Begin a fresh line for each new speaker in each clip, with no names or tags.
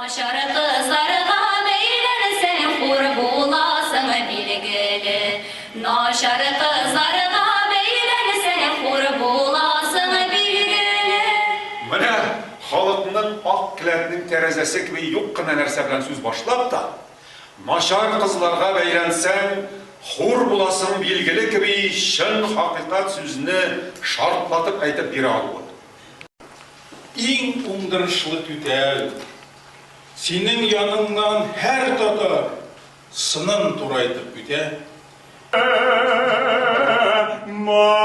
Начар кызларга бәйләнсәң, хур буласың, билгеле. Начар кызларга бәйләнсәң, хур буласың, билгеле.
Менә халыкның ак келәтнең тәрәзәсе кеби юк кына нәрсә белән сүз башлап та, начар кызларга бәйләнсәң, хур буласың билгеле кеби чын хакыйкать сүзне шартлатып әйтеп бирә алуы.
Иң уңдырышлы түтәл. Синең яныңнан һәр татар сынын турайтып үтә.
Матур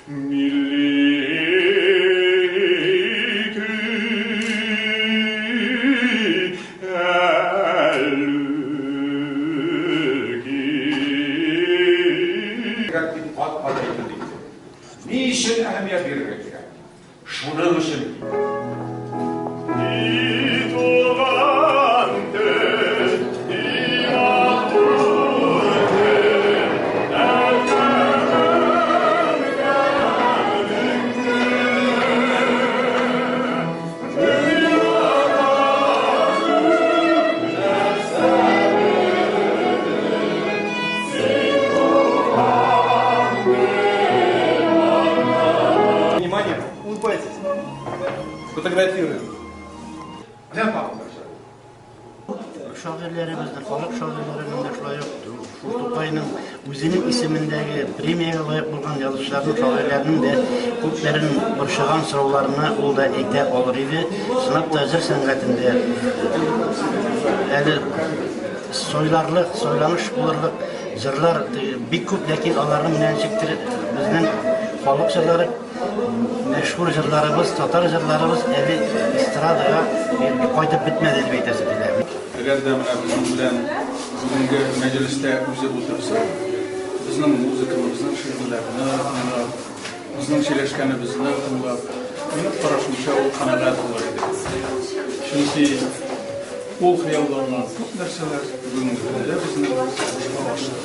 милли көй Әллүки. Кирәк дип кат-кат әйтелде инде. Ни өчен әһәмият бирергә кирәк? Шуның өчен ки. И туган тел, и матур тел,
Внимание, улыбайтесь. Фотографируем.
Менә тагын бер җыр.
Шагыйрьләребезнең, халык шагыйрьләренең дә шулай ук шул Тукайның үзенең исемендәге премиягә лаек булган язучыларның, шагыйрьләрнең дә күпләрен борчыган сорауларны ул да әйтә алыр иде. Чынлап та җыр сәнгатендә әле сойларлык, сойланыш булырлык җырлар бик күп, ләкин аларны менә ничектер безнең халык җырлары, мәшһүр җырларыбыз, татар җырларыбыз әле эстрадага кайтып бетмәде дип әйтәсе килә.
Әгәр дә менә безнең белән бүгенге мәҗлестә үзе утырса, безнең музыканы, безнең шигырьләрне тыңлап, безнең сөйләшкәнебезне тыңлап, минем карашымча, ул канәгать булыр иде. Чөнки ул хыялланган күп нәрсәләр бүгенге көндә безнең тормышка ашты.